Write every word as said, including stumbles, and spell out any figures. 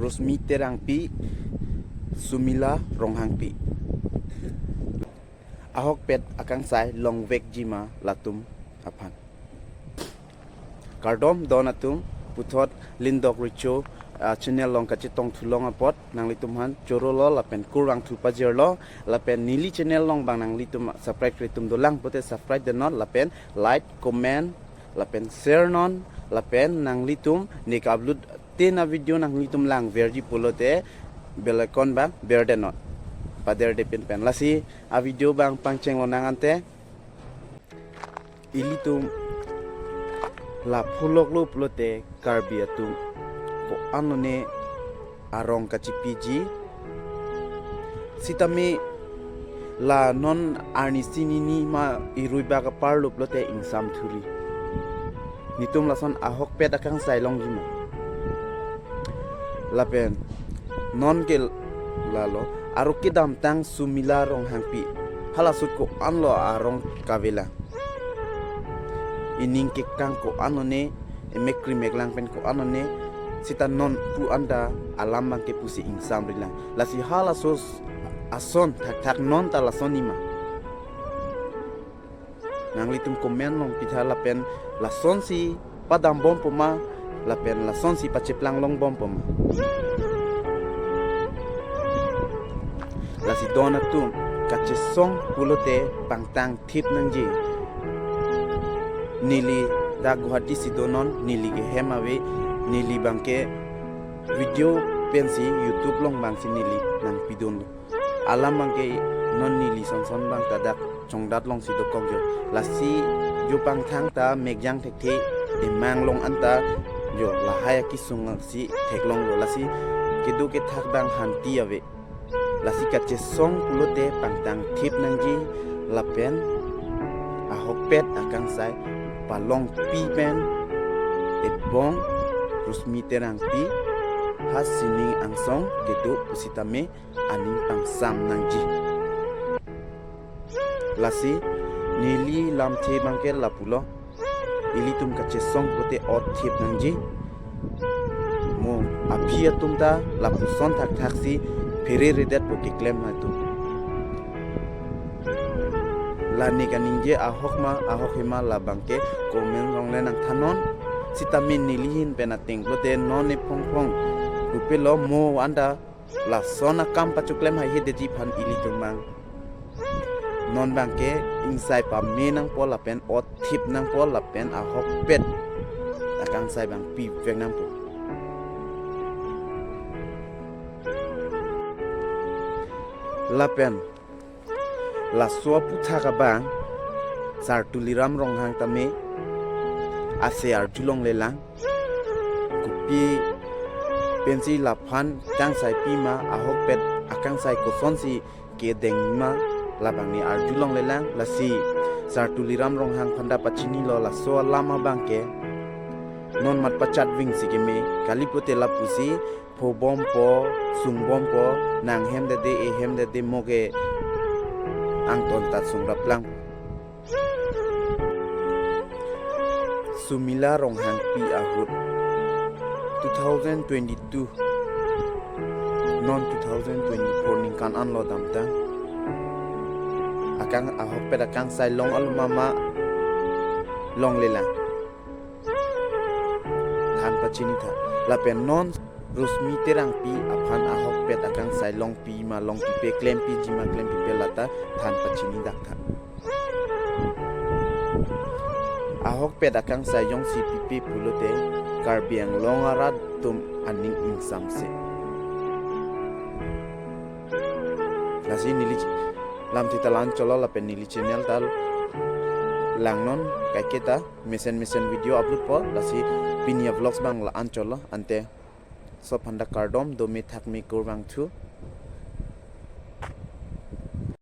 Rosmi Terangpi, Sumila Ronghangpi. Ahokpet akangsai longvekji ma latum aphan. Kardom don atum, puthot Lindok Richo, ah, channel along kachetongthu long apot nanglitum aphan chorolo lapen kurvangthu pajirlo, lapen neli channel along bang nanglitum subscribe-re atum dolang pulote subscribe detnon lapen like, comment lapen share non, lapen nanglitum nek upload te na video nanglitum langverji pulote bell icon bang ber detnon, pader de pinpen. Lasi a video bang pangchenglonang ante, ilitum la pholoklo pulote Karbi atum ko-an lone arong kachipiji. Sitame la non arnisi nini ma irui bak aparlo pulote ingsam thuri. Netum lason ahokpet akangsai longji ma? Lapen non ke lalo, arlo kedamtang Sumila Ronghangpi, halaso ahut ko-anlo arong kavelang. Ining kekang ko-an lone, emek krimeklang pen ko-an lone, sita non pu anta alam bangke pusi ingsamrilang. Lasi halaso ason thakthak non ta lasonji ma? Nanglitum comment along pitha lapen lasonsi padambompo ma, lapen lasonsi pacheplang longbompo ma. Lasi don atum, kachesong pulote pangtangthip nangji. Neli dak Guwahati si donon, neli ke hem ave, neli bangke video pensi YouTube along bangsi neli nangpidunlo. Alam bangke non neli sonson bang ta dak Chongdat alongsi dokok jo. Lasi jo pangthang ta mekjang thekthe, emang along anta jo lahai akesung si theklonglo. Lasi kedo kethak bang hanti ave. Lasi kachesong pulote pangtangthip nangji lapen ahokpet akangsai palongpi pen ebong Rosmi Terangpi ha sining angsong kedo pusitame aning pangsam nangji. Lasi neli lamthe bangke lapulo, ilitum kachesong pulote otthip nangji. Mo aphi atum ta lapuson thakthaksi phereredetpo keklem atum. La ne kaningje ahok ma ahok he ma labangke comment along le nangthannon. Sitame neli ahin pen ateng pulote non ne phongphong rupelo mo anta lason akam pachoklem haihedetji aphan ilitum bang non bangke ingsai pame nangpo lapen otthip nangpo lapen ahokpet akangsai bang pivek nangpo. Lapen laso aputhak abang Sar Tuliram Ronghang tame ase arjulonglelang, kopi pensi laphan kangsaipi ma, ahokpet akangsai kosonsi kedeng ma, labang ne arjulonglelang. Lasi Sar Tuliram Ronghang aphanta pachinilo laso alam abangke non mat pachat vingsi keme, kali pulote lapusi phobompo, sungbompo, nang hemdede, e hemdede, mo ke angton ta sungraplang. Sumila Ronghangpi ahut two thousand twenty-two non two thousand twenty-four ningkan anlo damtang. Akang ahokpet akangsai long aloma ma longlelang. Than pachinitha. Lapen non Rosmi Terangpi aphan ahokpet akangsai longpi ma longpipe, klempiji ma klempipet, lata than pachinidakta. Ahokpet akangsai jongsi pipe pulote Karbi Anglong arat atum aning ingsamse. Lasi neli lamthe ta la-anchotlo lapen neli channel ta langnon, kaiketa mesen mesen video uploadpo. Lasi pini avlogs bang la-anchotlo, ante sob aphanta kardom, dome thakme kurvangthu.